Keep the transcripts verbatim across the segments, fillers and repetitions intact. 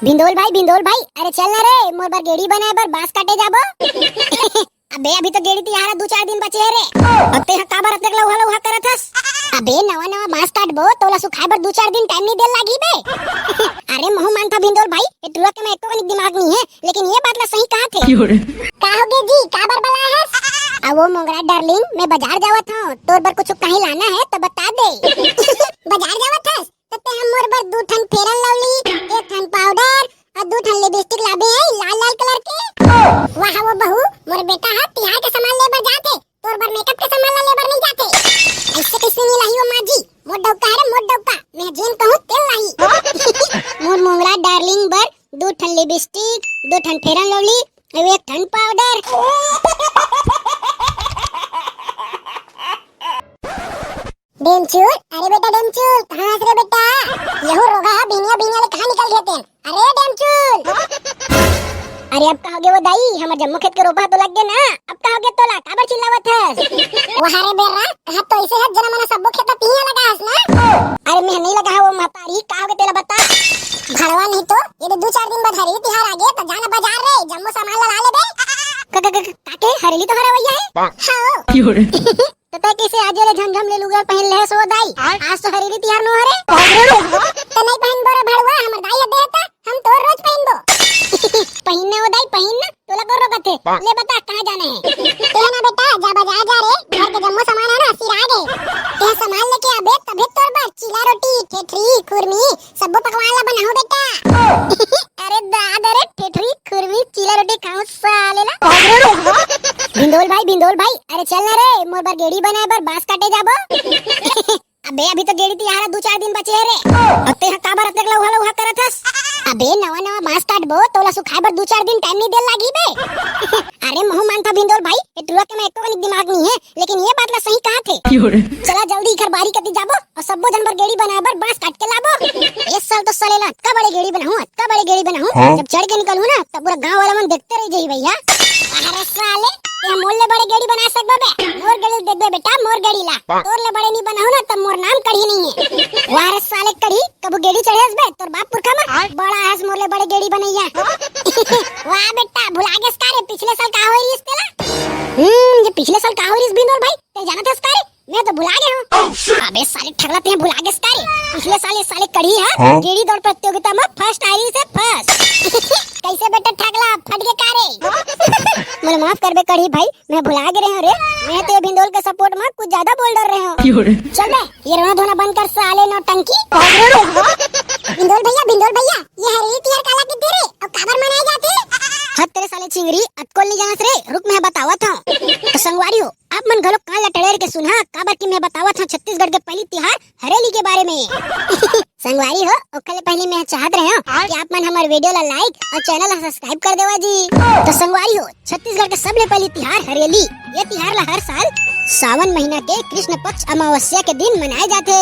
भिंदोल भाई, भिंदोल भाई, अरे चल ना रे, मोर बर गेड़ी बनाए बर बांस काटे जाबो। अबे अभी तो गेड़ी तिहार ह दू चार दिन बचे हे रे। अउ तेहा काबर अतेक लउहा लउहा करत हस? अबे नवा नवा बांस काटबो, तोला सुखाए बर दू चार दिन टाइम नइ दे लागही बे। अरे महूं मानथंव भिंदोल भाई, ए टुरा के मैं एको कनिक दिमाग नइ हे, लेकिन ये बात ला सही कहा थे। का होगे जी, काबर बलाए हस? अ वो मोंगरा डार्लिंग, मैं बाजार जावत हंव, तोर बर कुछ कहीं लाना हे तो बता दे। बाजार जावत हस? त तेहा मोर बर दू ठन Fair and Lovely, एक ठन पाउडर अउ दू ठन लिपस्टिक लाबे हे लाल लाल कलर के। वाह वो बहू, मोर बेटा ह तिहार के सामान ले बर जाथे, तोर बर मेकअप के सामान ला ले बर नइ जाथे। अइसे कइसे नइ लाही वो माँ जी, मोर डउका हरे, मोर डउका, मैं जेन कहूँ तेन लाही। मोर मोंगरा डार्लिंग बर दू ठन लिपस्टिक, दू ठन Fair and Lovely अउ एक ठन पाउडर। डेमचूल, अरे बेटा डेमचूल, कहाँ हस रे बेटा? यहू रोगहा भिनिया भिनिया ले कहाँ निकल गे तेन? अरे डेमचूल। अरे अब का होगे वो दाई, हमर जम्मो खेत के रोपा तो लग गे ना, अब का होगे तोला, काबर चिल्लावत हस? वाह रे बेर्रा, कहा तो अइसे हस जना मना सब्बो खेत तिहिया लगा हस ना? अरे मैं नइ लगा हंव वो महतारी, का होगे तेला बता। भड़वा नहीं तो, ये दे दू चार दिन बाद हरेली तिहार आगे, त जाना बाजार रे, जम्मो सामान ला ला लेबे। का, का, का, का के हरेली तो हरे भैया है? हाँ। त तैं कइसे आजे ले झमझम ले लुगरा पहिन ले हस वो दाई? आज तो हरेली तिहार नो हरे। त नइ पहिनबो रे भड़वा, हमर दाई ह दे हे त हम तो रोज पहिनबो। पहिन ना वो दाई, पहिन ना, तोला कोन रोकत हे? ले बता, कहाँ जाना हे? तें ना बेटा, जा बाजार जा रे, घर के जम्मो सामान हे ना, सिरा गे। तें सामान लेके आबे, तभे तोर बर चीला रोटी, ठेठरी, खुरमी, सब्बो पकवान ला बनाहूं बेटा। अरे दादा रे, ठेठरी, खुरमी, चीला रोटी खाहूं साले ला। भिंदोल भाई, भिंदोल भाई, अरे चल ना रे, मोर बर गेड़ी बनाए बर बांस काटे जाबो। अबे अभी तो गेड़ी तिहार ह दू चार दिन बचे हे रे। अउ तेहा काबर अतेक लउहा लउहा करत हस? अबे नवा नवा बांस काटबो, तोला सुखाए बर दू चार दिन टाइम नइ दे लागही बे। अरे महूं मानथंव भिंदोल भाई, ए टुरा के मैं एको कनिक दिमाग नइ हे, लेकिन ये बात ला सही कहा थे। चला जल्दी इखर बारी कती जाबो अउ सब्बो झन बर गेड़ी बनाए बर बांस काट के लाबो। ए साल तो साले ला अतका बड़े गेड़ी बनाहूं, अतका बड़े गेड़ी बनाहूं, हाँ? जब चढ़ के निकलहूं ना, तब पूरा गांव वाला मन देखते रह जाही भैया। अरे साले, तें मोर ले बड़े गेड़ी बना सकबे बे? मोर गेड़ी देखबे बेटा, मोर गेड़ी ला। तोर ले बड़े नइ बनाहूं ना, तब मोर नाम कढ़ी नइ हे। वाह रे साले कढ़ी, कभू गेड़ी चढ़े हस बे तोर बाप पुरखा मन? बड़ा हस मोर ले बड़े गेड़ी बनइया। वाह बेटा, भुला गेस का रे, पिछले साल का होय रिहिस तेला? हम्म, ये पिछले साल का होय रिहिस भिंदोल भाई, तें जानत हस का रे? मैं तो भुला गे हंव। अबे साले ठगला, तें भुला गेस का रे? पिछले साल ये साले कढ़ी ह, हाँ? गेड़ी दौड़ प्रतियोगिता में फर्स्ट आय रिहिस हे, फर्स्ट। कइसे बेटा ठगला, फट गे का रे? मोला माफ करबे कढ़ी भाई, मैं भुला गे रहेंव रे। मैं तो ये भिंदोल के सपोर्ट में कुछ ज्यादा बोल डर रहेंव। चल बे, ये रोना धोना बंद कर साले नौटंकी। भिंदोल भैया, भिंदोल भैया, ये हरेली तिहार काला कहिथे रे? अउ काबर मनाए जाथे? हत तेरे साले चिंगरी, अतकोल नइ जानस रे, रुक मैं बतावत हंव। त संगवारी हो, आप मन घलो कान ला टड़ेर के सुनहा, काबर कि मैं बतावत हंव छत्तीसगढ़ के पहिली तिहार हरेली के बारे में। संगवारी हो, ओखर ले पहिली मैं चाहत रहेंव कि आप मन हमर वीडियो ला like अउ चैनल ला सब्सक्राइब कर देवा जी। त संगवारी हो, छत्तीसगढ़ के सबले पहिली तिहार हरेली। ये तिहार ला हर साल सावन महीना के कृष्ण पक्ष अमावस्या के दिन मनाए जाथे।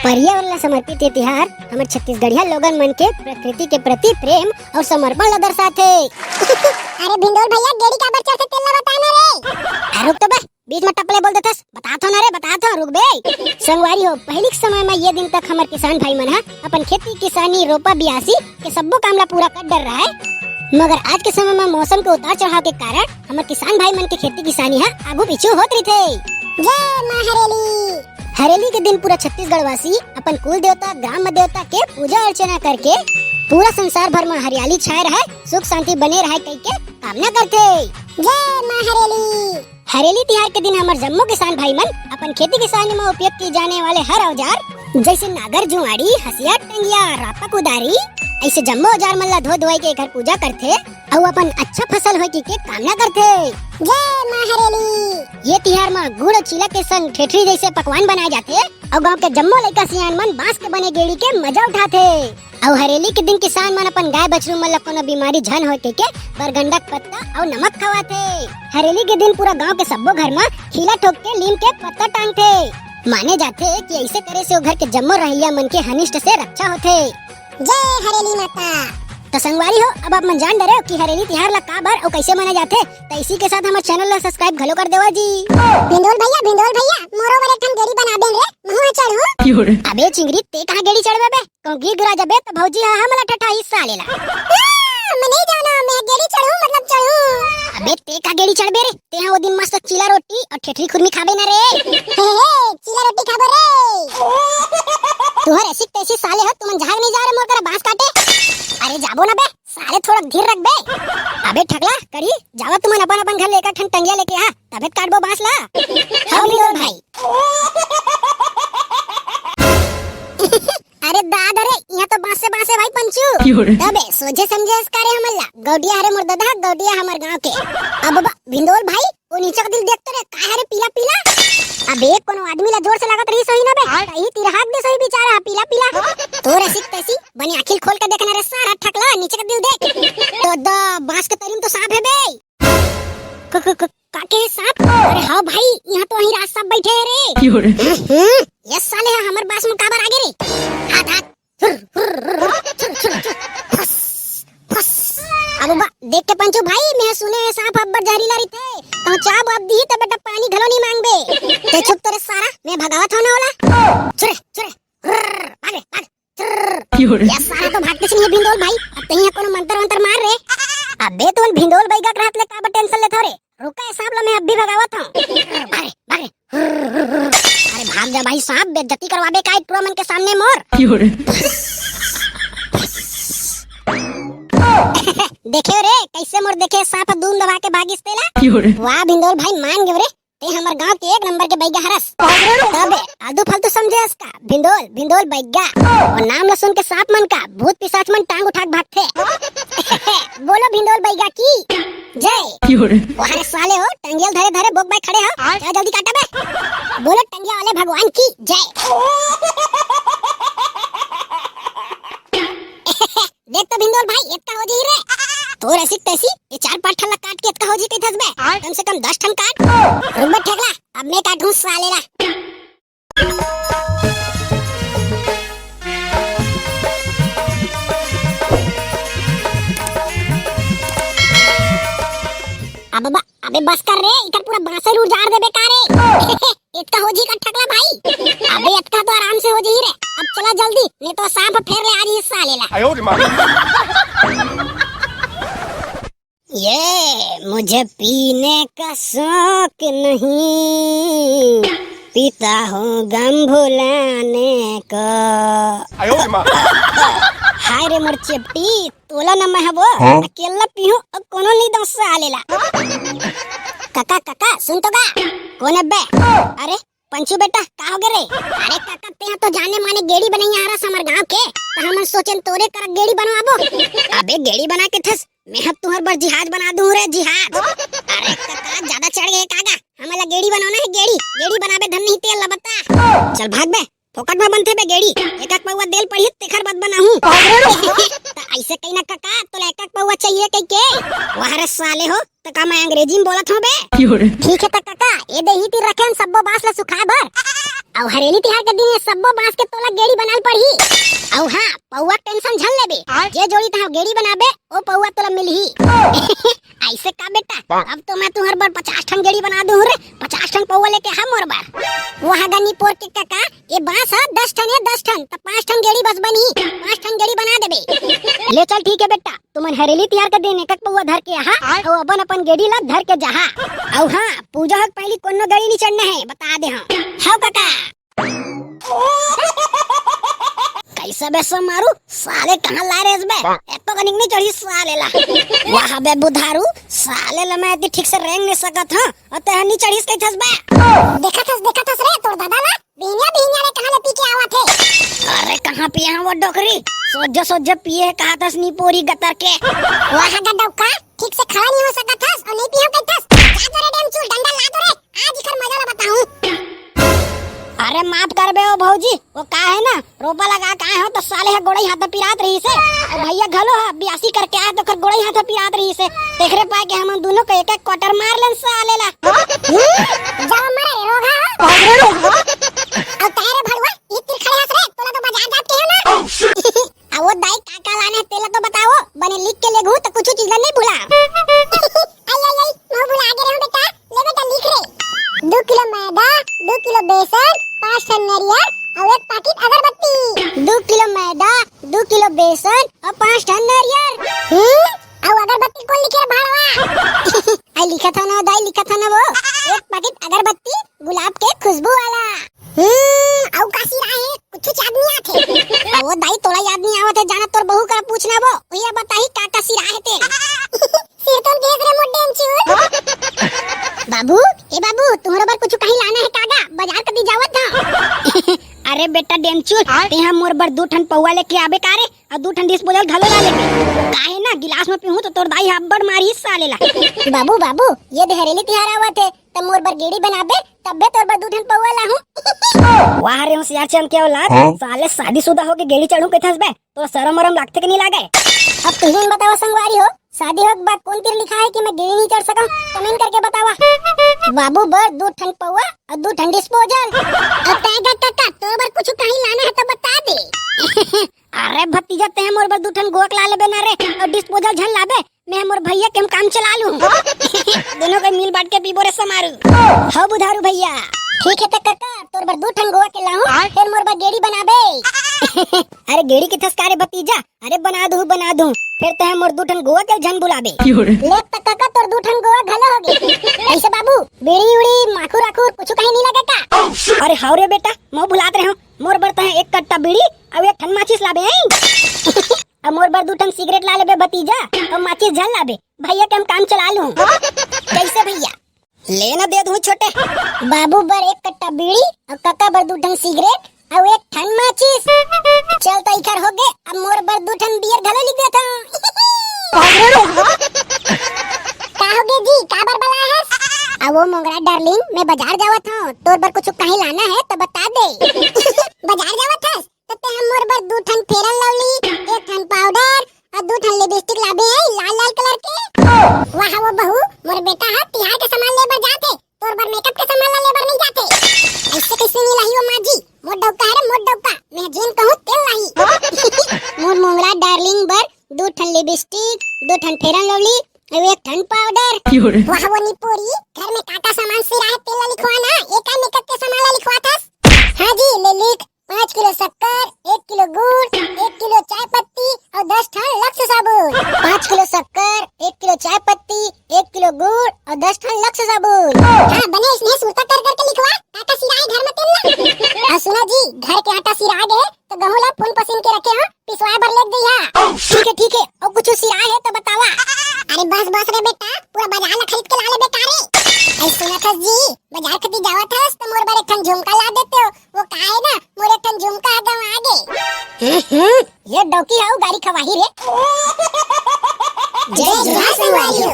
पर्यावरण ला समर्पित ये तिहार हमर छत्तीसगढ़िया लोगन मन के प्रकृति के प्रति प्रेम अउ समर्पण ला दर्शाथे। अरे भिंदोल भैया, गेड़ी काबर चढ़थे तेला बता ना रे। अरे रुक तो बे, बीच में टपले बोल देथस। बताथंव ना रे, बताथंव, रुक बे। संगवारी हो, पहिली के समय में ये दिन तक हमर किसान भाई मन ह अपन खेती किसानी, रोपा बियासी के सब्बो काम ला पूरा कर डर रहय, मगर आज के समय में मौसम के उतार चढ़ाव के कारण हमर किसान भाई मन के खेती किसानी ह आगू पीछू होत रहिथे। जय माँ हरेली। हरेली के दिन पूरा छत्तीसगढ़ वासी अपन कुल देवता, ग्राम देवता के पूजा अर्चना करके पूरा संसार भर में हरियाली छाए रहय, सुख शांति बने रहय कहिके कामना करथे। जय माँ हरेली। हरेली तिहार के दिन हमर जम्मो किसान भाई मन अपन खेती किसानी में उपयोग किए जाने वाले हर औजार, जइसे नागर, जुआड़ी, हसिया, टंगिया, रापा, कुदारी, अइसे जम्मो औजार मन ला धो धुआई के एकर पूजा करथे अउ अपन अच्छा फसल होय कहिके कामना करथे। जय माँ हरेली। ये तिहार म गुड़ अउ चीला के संग ठेठरी जइसे पकवान बनाए जाथे अउ गांव के जम्मो लइका सियान मन बांस के बने गेड़ी के मजा उठाथे। अउ हरेली के दिन किसान मन अपन गाय बछरू मन ल कोनो बीमारी झन होय कहिके बरगंडा के पत्ता अउ नमक खवाथे। हरेली के दिन पूरा गांव के सब्बो घर म खीला ठोक के लीम के पत्ता टांगथे। माने जाथे कि अइसे करे से ओ घर के जम्मो रहइया मन के अनिष्ट से रक्षा होथे। जय हरेली माता। त संगवारी हो, अब आप मन जान डरे हो कि हरेली तिहार ला काबर अउ कइसे मनाए जाथे। त इसी के साथ हमर channel ला subscribe घलो कर देवा जी। भिंडोल भैया, भिंडोल भैया, मोरो बर एक ठन गेड़ी बना देन रे, महूं ह चढ़ूं। अबे चिंगरी, ते कहाँ गेड़ी चढ़बे बे? कहूं गिर गिरा जबे त भौजी ह हमला ठठाही साले ला। आ, मैं नहीं जाना, मैं गेड़ी चढ़ूं, मतलब चढ़ूं। अबे ते का गेड़ी चढ़बे रे? तेहा ओ दिन मस्त चीला रोटी अउ ठेठरी खुरमी खाबे ना रे। हे, हे, चीला रोटी खाबो रे। तुहर ऐसी तैसी साले हो, तुमन जहां नहीं जा रे मोर करा बांस काटे। अरे जाबो ना बे, साले थोड़ा धीर रख बे। अबे ठकला, करी, जावा तुमन अपन अपन घर ले एक ठन टंगिया लेके आ, तभे त काटबो बांस ला। हाँ बिंदोल भाई। अरे दादा रे, इहाँ तो बांसे बांसे भाई पंचू। अबे सोझे समझे हस का रे हमन ला? गौटिया हरे मोर ददा, गौटिया हमर गांव के। अब बा-, भिंदोल भाई, ओ नीचे के दिल देख तो रे, का हरे पीला पीला? अबे कोनो आदमी ला जोर से लागत रही सोही ना बे, कहीं तिरहाक दे सोही बेचारा पीला पीला। तोर ऐसी तैसी, बने आँखी खोल के देखना रे सारा ठकला, नीचे के दिल देख। तो द बांस के तरी म तो सांप हे बे। क-, क-, क-, का के सांप? अरे हाँ भाई, इहाँ तो वहीं राज सांप बैठे हे रे। हम्म, ये साले हा हमर बांस म काबर आगे रे? हाथ, हाथ। हुर, हुर, हुर, हुर, छुर, छुर, छुर। फस, फस। अब बा, देख के पंचू भाई, मैं सुने हे सांप अब्बड़ जहरीला रहिथे। कहूँ चाब वाब दिही त बेटा पानी घलो नहीं मांगबे। ते चुप तो रे सारा, मैं भगावत हूँ ना ओला। छुरे, छुरे। हुर, भागे, भाग। छुर। ये सारा तो भागते नहीं है भिंदोल भाई। अब तही कोनो मंतर वंतर मार रे। अबे तू भिंदोल बैगा के रहत ले काबर tension लेथो रे? रुका, ये सांप ला मैं अभी भगावत हूँ। भाग रे, भाग रे। अरे भाग जा भाई सांप, बेइज्जती करवाबे का टुरा मन के सामने मोर। देखे रे, कैसे मोर देखे सांप दूम दबा के भागिस तेला। वाह भिंदोल भाई, मान गयो रे, ते हमर गांव के एक नंबर के बैगा हरस। तबे आलतू फालतू समझे हस का? भिंदोल, भिंदोल बैगा। अउ नाम ल सुन के सांप मन का, भूत पिशाच मन टांग उठा के भागथे। बोलो भिंदोल बैगा की जय। वाह रे साले हो, टंगिया ल धरे धरे बोक बाय खड़े हो। जा जल्दी काटा बे। बोलो टंगिया वाले भगवान की जय। देख तो भिंदोल भाई, एतका हो जाही रे। तोर ऐसी तैसी, ये चार पांच ठन ला काट के एतका हो जाही कहिथस बे। कम से कम दस ठन काट। रुक बे ठेकला, अब मैं काटूं साले ला। अब बा-, अबे बस कर रे, इकर पूरा बांसे ल उजार देबे का रे? एतका हो जाही का ठकला भाई? अबे एतका तो आराम से हो जाही रे। अब चला जल्दी, नहीं तो सांप फेर ले आ रही साले ला। ये मुझे पीने का शौक नहीं, पीता हूँ गम भुलाने को। हाय रे मोर चेपटी, तोला न मैं हबो, हाँ? अकेला पीहूं अउ कोनो नहीं दो साले ला। काका, काका, सुन तो गा। कौन है बे? अरे, पंचू बेटा, का हो गे रे? अरे काका, तेहा तो जाने माने गेड़ी बनइया हरस हमर गांव के, त हमन सोचेन तोरे करा गेड़ी बनवाबो। अबे गेड़ी बना के थस, मैं ह तुहर बर जिहाज बना दूं रे, जिहाज। अरे काका, ज्यादा चढ़ गे काका, हमन ला गेड़ी बनाना हे, गेड़ी, गेड़ी बनाबे धन नहीं तेल ला बता। चल भाग बे, फोकट में बनथे बे गेड़ी, एक एक पौवा देल पड़ही तेखर बाद बनाहूं। त ऐसे कही ना काका, तोला एक एक पौवा चाहिए कहि के। वाह रे साले हो, त का मैं अंग्रेजी में बोलत हूँ बे? ठीक है त काका, ये देही तीर रखे हन सब्बो बांस ला सुखाए बर। अउ हरेली तिहार के दिन ये सब्बो बांस के तोला गेड़ी बनाल पड़ही। अउ हाँ, पौवा के tension झन लेबे, जे जोड़ी तहाँ गेड़ी बनाबे, ओ पौवा तोला मिलही। ऐसे का बेटा, अब तो मैं तुहर बर पचास ठन गेड़ी बना दूं रे, पचास ठन पौवा लेके आ मोर बर। वहाँ गनी पोर के काका, ये बांस ह दस ठन हे, दस ठन, त पांच ठन गेड़ी बस बनही, पांच ठन गेड़ी बना देबे। ले चल ठीक है बेटा, तुमन हरेली तिहार के दिन एक एक पौवा धर के आहा, अउ अपन अपन गेड़ी ला धर के जाहा। अउ हाँ, पूजा होय के पहिली कोनो गेड़ी नी चढ़ना हे, बता दे हंव। हव काका। कैसे बे समारू, साले कहाँ लाय रेहेस बे? एको कनिक नी चढ़ी साले ला। वाह बे बुधारू, साले ला मैं एती ठीक से रेंग नी सकत हंव, अउ तेहा नी चढ़िस कहिथस बे। देखत हस, देखत हस रे, तोर दादा ला, बिहनिया बिहनिया ले कहाँ ले पी के आवत हे। अरे कहाँ पिए हंव वो डोकरी, सोझे सोझे पिए हे कहत हस नी पोरी गतर के। वाह गा डौका, ठीक से खड़ा नहीं हो सकत हस अउ नहीं पिहंव कहिथस। जा तो रे डेमचुल, डंडा ला तो रे, आज इकर मजा ला बताहूं। अरे माफ करबे ओ भौजी, वो का हे ना, रोपा लगा के आए हंव त साले ह गोड़ई हाथ पिरात रहिस हे, अउ भैया घलो ह बियासी करके आए त ओकर गोड़ई हाथ पिरात रहिस हे, तेखरे पाय के हमन दूनों के एक एक quarter मार लेन साले ला। हम्म, जावा मरे रे रोगहा हो। अउ तैं रे भड़ुआ, ई तीर खड़े हस रे, तोला तो बाजार जात के हो ना। आ वो दाई का का लाने हे तेला तो बताओ, पने लिख के लेगहू त कुछु चीज ला नहीं भुला। आई, आई, आई, मैं भुला गे रहूं बेटा। ले बेटा, लिख रे। दू किलो मैदा, दू किलो बेसन, पाँच ठन नरियर अउ एक पाकिट अगरबत्ती। दू किलो मैदा, दू किलो बेसन अउ पाँच ठन नरियर। हम्म, अउ अगरबत्ती कोन लिखे रे भाड़वा? आई लिखत हव ना दाई, लिखत हव ना वो। एक पाकिट अगरबत्ती, गुलाब के खुशबू वाला। हम्म, अउ का सिरा हे? कुछु याद नहीं आथे। अउ वो दाई, तोला याद नहीं आवत हे, जाना तोर बहू करा पूछना वो, उही बताही का का सिरा हे तेन। सिर तो गेस रे मोटे अंचूर। बाबू, ए बाबू, तुम्हरो बर कुछु कहीं लाना हे का गा? बाजार कती जावत हव। अरे बेटा डेमचू, तेहा मोर बर दू ठन पौवा लेके आबे का रे, अउ दू ठन डिस्पोजल घलो ला लेबे। काहे ना, गिलास में पीहूं त तोर दाई हा अब्बड़ मारही साले ला। बाबू, बाबू, ये दे हरेली तिहार आवत हे, त मोर बर गेड़ी बनाबे, तब्बे तोर बर दू ठन पौवा लाहूं। वाह रे होशियार चंद के औलाद, हाँ? साले शादीशुदा होके गेड़ी चढ़ूं कहिथस बे, तोला सरम मरम लागथे के नहीं लागे? अब तुमन बतावा संगवारी हो, शादी होके बाद कोन तीर लिखा हे कि मैं गेड़ी नहीं चढ़ सकंव? Comment करके बतावा। बाबू बर दू ठन पौवा अउ दू ठन डिस्पोजल। अब तैं गा कका, तोर बर कुछु कहीं लाना हे त बता दे। अरे भतीजा, तें मोर बर दू ठन गोवा के ला लेबे ना रे, अउ डिस्पोजल झन लाबे, मैं मोर भैया के हम काम चला लूं। दोनों के मिल बांट के पीबो रे समारू। हव बुधारू भैया। ठीक हे त कका, तोर बर दू ठन गोवा के लाहूं, फेर मोर बर गेड़ी बनाबे। अरे गेड़ी कहिथस का रे भतीजा? अरे बना दूं, बना दूं, फेर तें मोर दू ठन गोवा के झन भुलाबे। ले त कका, तोर दू ठन गोवा घलो होगे। कइसे बाबू, बीड़ी उड़ी, माखुर आखुर कुछु कहीं नहीं लगे का? अरे हव रे बेटा, मैं भुलात रहेंव, मोर बर तें एक कट्टा बीड़ी अउ एक ठन माचिस लाबे, हैं? अउ मोर बर दू ठन सिगरेट ला लेबे भतीजा, अउ माचिस झन लाबे, भैया के हम काम चला लूं। कइसे भैया? ले ना दे दूं छोटे। बाबू बर एक कट्टा बीड़ी अउ कका बर दू ठन सिगरेट अउ एक ठन माचिस। चल त इखर होगे, अब मोर बर दू ठन बियर घलो लिख देथंव। का होगे जी, काबर बलाए हस? अ वो मोंगरा डार्लिंग, मैं बाजार जावत हंव, तोर बर कुछु कहीं लाना हे त बता दे। बाजार जावत हस? त तें मोर बर दू ठन Fair and Lovely, एक ठन पाउडर अउ दू ठन लिपस्टिक लाबे, लाल लाल कलर के। वाह वो बहू, मोर बेटा हा तिहार के सामान ले बर जाथे, तोर बर मेकअप के सामान ला ले बर नहीं जाथे। अइसे कइसे नहीं लाही वो माँ जी, मोर डौका हे रे, मोर डौका, मैं जेन कहूं तेन लाही। मोर मोंगरा डार्लिंग बर दू ठन लिपस्टिक, दू ठन Fair and Lovely अउ एक ठन पाउडर। वाह वो निपोरी, घर में का का सामान सिरा हे तेला लिखवा ना, एका मेकअप के सामान ला लिखवाथस। हाँ जी, ले लिख। पाँच किलो शक्कर, एक किलो गुड़, एक किलो चाय पत्ती अउ दस ठन लक्स साबुन। पाँच किलो शक्कर, एक किलो चाय पत्ती, एक किलो गुड़ अउ दस ठन लक्स साबुन। हाँ, बने इसने सुरता कर करके लिखवा, का का सिरा हे घर में तेन ला। अउ सुना जी, घर के आटा सिरा गे त गहूं ला फून पसीन के रखे हंव, पिसवाए बर लेग जइहा। ठीक हे, ठीक हे, अउ कुछु सिरा हे त बतावा। अरे बस बस रे बेटा, पूरा बाजार ला खरीद के ला लेबे का रे। अरे सुनत हस जी, बाजार कती जावत हस त मोर बर एक ठन झुमका ला देते हो, वो का हे ना, मोर एक ठन झुमका ह गंवा गे। हम्म, हम्म, ये डौकी हाउ गारी खवाही रे। जय जोहार संगवारी हो।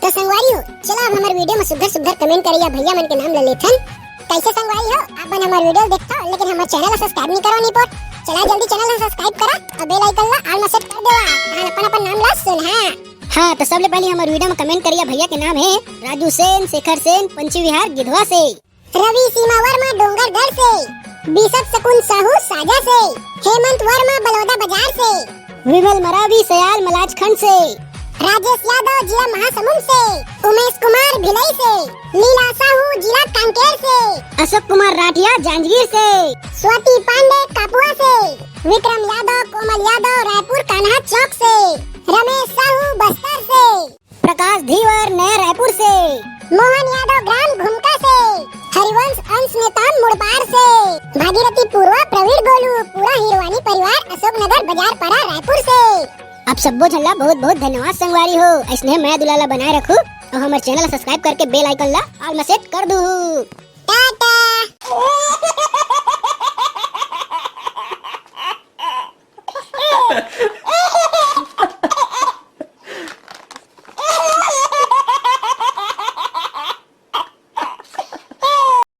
तो संगवारी हो, चला अब हमर video में सुग्घर सुग्घर comment करइया भैया मन के नाम ले लेथन। कइसे संगवारी हो, आप मन हमर video देखथव लेकिन हमर channel ला subscribe नहीं करो नहीं पोर। चला जल्दी channel ला subscribe करा अउ bell icon ला all में set कर देवा, ताहन अपन अपन नाम ला सुनहा। हाँ, तो सबले पहले हमर video में comment करइया भैया के नाम हे राजू सेन, शेखर सेन, पंछी विहार गिधवा से। रवि सीमा वर्मा डोंगरगढ़ से, बिशप शकुन साहू साजा से, हेमंत वर्मा बलौदा बाजार से, विमल मरावी सयाल मलाजखंड से, राजेश यादव जिला महासमुंद से, उमेश कुमार भिलई से, लीला साहू जिला कांकेर से, अशोक कुमार राठिया जांजगीर से, स्वाति पांडे कापुआ से, विक्रम यादव कोमल यादव रायपुर कान्हा चौक से, रमेश साहू बस्तर से, प्रकाश धीवर नया रायपुर से, मोहन यादव ग्राम घुमका से, हरिवंश अंश नेताम मुड़पार से, भागीरथी पूर्वा प्रवीण गोलू, पूरा हिरवानी परिवार अशोकनगर बाजार पारा रायपुर से। आप सब्बो झन ला बहुत बहुत धन्यवाद संगवारी हो। अइसने मया दुलार ला बनाए रखू अउ हमर channel ला subscribe करके bell icon ला all में set कर दू। टाटा।